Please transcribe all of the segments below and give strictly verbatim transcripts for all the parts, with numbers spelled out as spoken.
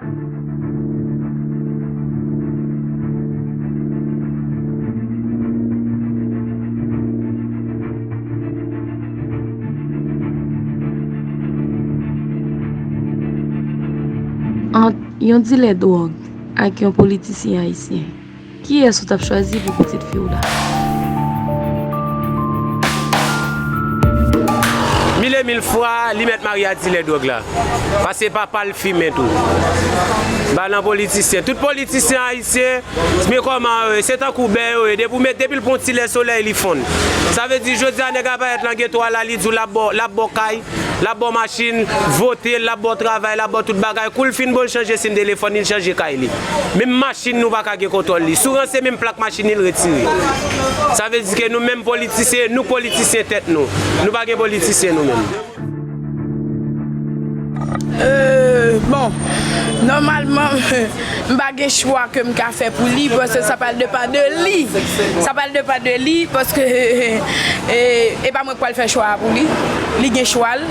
Ant yon dilè dwòg ak yon politisyen ayisyen, kiyès ou t ap chwazi pou pitit fi w la? Mil e mil fwa, li mèt mari a dilè dwòg la. Paske papa l fimen tou. M pa nan politisyen. Tout politisyen ayisyen, men kòman yo ye? Se tankou bè yo ye. Depi w met, depi l pran ti lè solèy, li fonn. Sa vle di, jodi a, nèg la parèt nan geto a la, li di w l ap ba w, l ap ba w kay, l ap ba w machin, vote l, l ap ba w travay, l ap ba w tout bagay. Kou l fin ba w, l chanje sim telefòn li, l chanje kay li. Menm machin li, ou pa ka gen kontwòl li. Si w ranse menm plak machin li, l retire. Sa vle di ke nou menm politisyen, nou politisyen tèt nou. Nou pa gen politisyen nou menm. Euh, bon, nòmalman, m pa gen chwa ke m ka fè pou li, paske sa pral depann de li. Sa pral depann de li, paske e, e pa mwen k pral fè chwa a pou li. Li gen chwa l.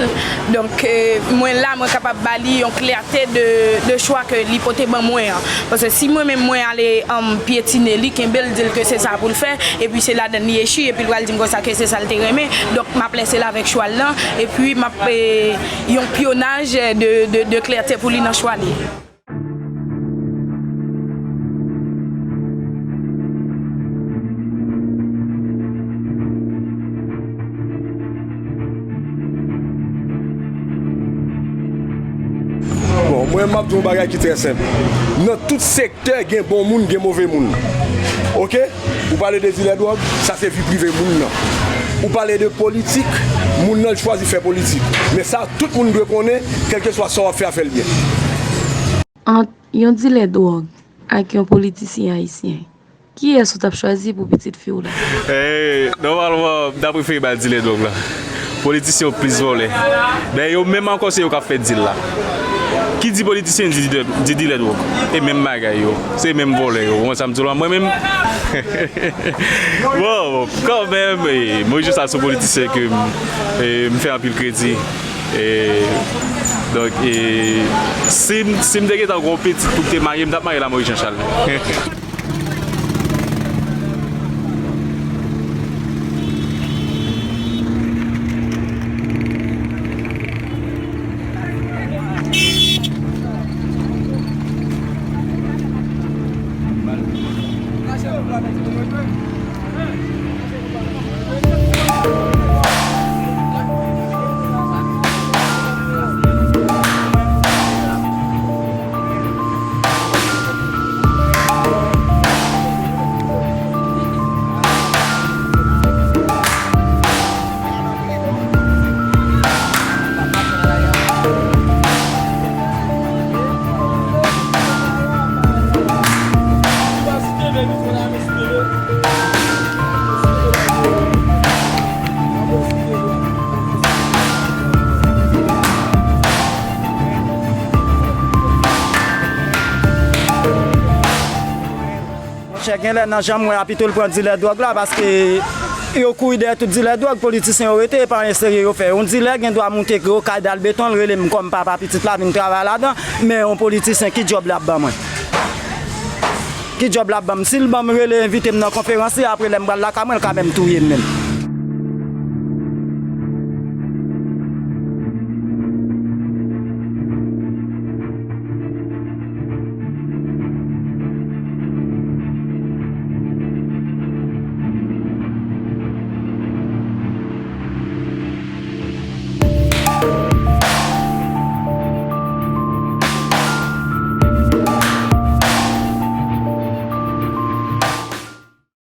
Donk, e, mwen la, mwen kapab ba li yon klète de, de chwa ke li pote ban mwen an. Paske si mwen menm mwen ale, um, pyetine li, kenbe l, di l ke se sa pou l fè, epi se ladann li echi, epi l pral di m konsa ke se sa l te renmen. Donk, m ap lese l avèk chwa l lan, epi m ap, e, yon pyonaj de, de, de klète pou li nan chwa li. Bon, mwen, m ap di yon bagay ki trè senp. Nan tout sektè, gen bon moun, gen move moun. Oke? Ou pale de dilè dwòg, sa se vi prive moun nan. Ou pale de politik, moun nan l chwazi fè politik. Men sa, tout moun dwe konnen, kèlkeswa sa w ap fè a, fè l byen. Ant yon dilè dwòg ak yon politisyen ayisyen, kiyès ou t ap chwazi pou pitit fi w la? Eh, nòmalman, m ta prefere ba l dilè dwòg la. Politisyen yo plis vòlè. Dayè, yo menm ankò se yo k ap fè dil la. Ki di politisyen di, di, di dilè dwòg. E menm bagay yo. Se menm vòlè yo. Ou konn sa m di w la, mwen menm. Bon, bon, kanmenm, eh, Moyiz Jochal se yon politisyen ke m, eh, m fè anpil kredi. E, donk, e, si, m- si m te gentan gen yon pitit pou m te marye, m t ap marye l a Moyiz Janchal. Monchè, genlè nan jan m wè a, pito l pran dilè dwòg la, paske yo kouri dèyè tout dilè dwòg, politisyen yo rete, e pa anyen serye yo fè. Yon dilè gen dwa moute gwo kay dal beton, l rele m kòm papa pitit la, vin travay ladan, men yon politisyen, ki djòb l ap ban mwen? Ki djòb l ap ban m? Si l ban m, rele, envite m nan konferans li, apre lè m pral lakay mwen, l ka menm touye m menm.